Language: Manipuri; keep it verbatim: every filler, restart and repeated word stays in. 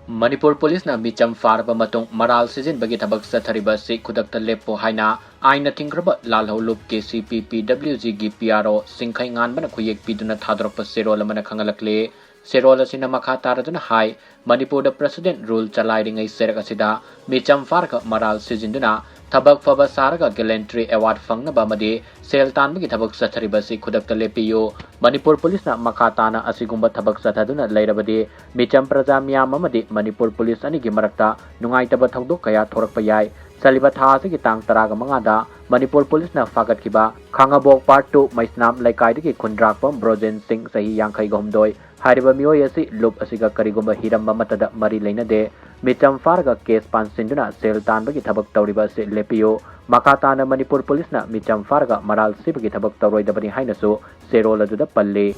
ꯃꯅꯤꯄꯨꯔ ꯄꯨꯂꯤꯁꯅ ꯃꯤꯆꯝ ꯐꯥꯔꯕ ꯃꯇꯨꯡ ꯃꯔꯥꯜ ꯁꯤꯖꯤꯟꯕꯒꯤ ꯊꯕꯛ ꯆꯠꯊꯔꯤꯕ ꯑꯁꯤ ꯈꯨꯗꯛꯇ ꯂꯦꯞꯄꯨ ꯍꯥꯏꯅ ꯑꯥꯏꯟꯅ ꯊꯤꯡꯈ꯭ꯔꯕ ꯂꯥꯜꯍꯧꯂꯨꯞ ꯀꯦ ꯁꯤ ꯄꯤ ꯄꯤ ꯗꯕ꯭ꯂꯤꯎ ꯖꯤꯒꯤ ꯄꯤ ꯑꯥꯔ ꯑꯣ ꯁꯤꯡꯈꯩ ꯉꯥꯟꯕꯅ ꯈꯨꯌꯦꯛ ꯄꯤꯗꯨꯅ ꯊꯥꯗꯣꯔꯛꯄ ꯆꯦꯔꯣꯜ ꯑꯃꯅ ꯈꯪꯍꯜꯂꯛꯂꯤ꯫ ꯆꯦꯔꯣꯜ ꯑꯁꯤꯅ ꯃꯈꯥ ꯇꯥꯔꯗꯨꯅ ꯍꯥꯏ, ꯃꯅꯤꯄꯨꯔꯗ ꯄ꯭ꯔꯦꯁꯤꯗꯦꯟꯠ ꯔꯨꯜ ꯆꯂꯥꯏꯔꯤꯉꯩ ꯆꯩꯔꯛ ꯑꯁꯤꯗ ꯃꯤꯆꯝ ꯐꯥꯔꯒ ꯃꯔꯥꯜ ꯁꯤꯖꯤꯟꯗꯨꯅ ꯊꯕꯛ ꯐꯕ ꯁꯥꯔꯒ ꯒꯦꯂꯦꯟꯇ꯭ꯔꯤ ꯑꯦꯋꯥꯔꯗ ꯐꯪꯅꯕ ꯑꯃꯗꯤ ꯁꯦꯜ ꯇꯥꯟꯕꯒꯤ ꯊꯕꯛ ꯆꯠꯊꯔꯤꯕ ꯑꯁꯤ ꯈꯨꯗꯛꯇ ꯂꯦꯞꯄꯤꯌꯨ꯫ ꯃꯅꯤꯄꯨꯔ ꯄꯨꯂꯤꯁꯅ ꯃꯈꯥ ꯇꯥꯅ ꯑꯁꯤꯒꯨꯝꯕ ꯊꯕꯛ ꯆꯠꯊꯗꯨꯅ ꯂꯩꯔꯕꯗꯤ ꯃꯤꯆꯝ ꯄ꯭ꯔꯖꯥ ꯃꯤꯌꯥꯝ ꯑꯃꯗꯤ ꯃꯅꯤꯄꯨꯔ ꯄꯨꯂꯤꯁ ꯑꯅꯤꯒꯤ ꯃꯔꯛꯇ ꯅꯨꯡꯉꯥꯏꯇꯕ ꯊꯧꯗꯣꯛ ꯀꯌꯥ ꯊꯣꯔꯛꯄ ꯌꯥꯏ꯫ ꯆꯠꯂꯤꯕ ꯊꯥ ꯑꯁꯤꯒꯤ ꯇꯥꯡ ꯇꯔꯥꯒ ꯃꯉꯥꯗ ꯃꯅꯤꯄꯨꯔ ꯄꯨꯂꯤꯁꯅ ꯐꯥꯒꯠꯈꯤꯕ ꯈꯥꯉꯕꯣꯛ ꯄꯥꯔꯠ ꯇꯨ ꯃꯩꯁꯅꯥꯝ ꯂꯩꯀꯥꯏꯗꯒꯤ ꯈꯨꯟꯗ꯭ꯔꯥꯛꯄꯝ ꯕ꯭ꯔꯣꯖꯦꯟ ꯁꯤꯡ, ꯆꯍꯤ ꯌꯥꯡꯈꯩꯒ ꯍꯨꯝꯗꯣꯏ꯫ ꯍꯥꯏꯔꯤꯕ ꯃꯤꯑꯣꯏ ꯑꯁꯤ ꯂꯨꯞ ꯑꯁꯤꯒ ꯀꯔꯤꯒꯨꯝꯕ ꯍꯤꯔꯝ ꯑꯃꯠꯇꯗ ꯃꯔꯤ ꯂꯩꯅꯗꯦ꯫ ꯃꯤꯆꯝ ꯐꯥꯔꯒ ꯀꯦꯁ ꯄꯥꯟꯁꯤꯟꯗꯨꯅ ꯁꯦꯜ ꯇꯥꯟꯕꯒꯤ ꯊꯕꯛ ꯇꯧꯔꯤꯕ ꯑꯁꯤ ꯂꯦꯞꯄꯤꯌꯨ꯫ ꯃꯈꯥ ꯇꯥꯅ ꯃꯅꯤꯄꯨꯔ ꯄꯨꯂꯤꯁꯅ ꯃꯤꯆꯝ ꯐꯥꯔꯒ ꯃꯔꯥꯜ ꯁꯤꯕꯒꯤ ꯊꯕꯛ ꯇꯧꯔꯣꯏꯗꯕꯅꯤ ꯍꯥꯏꯅꯁꯨ ꯆꯦꯔꯣꯜ ꯑꯗꯨꯗ ꯄꯜꯂꯤ꯫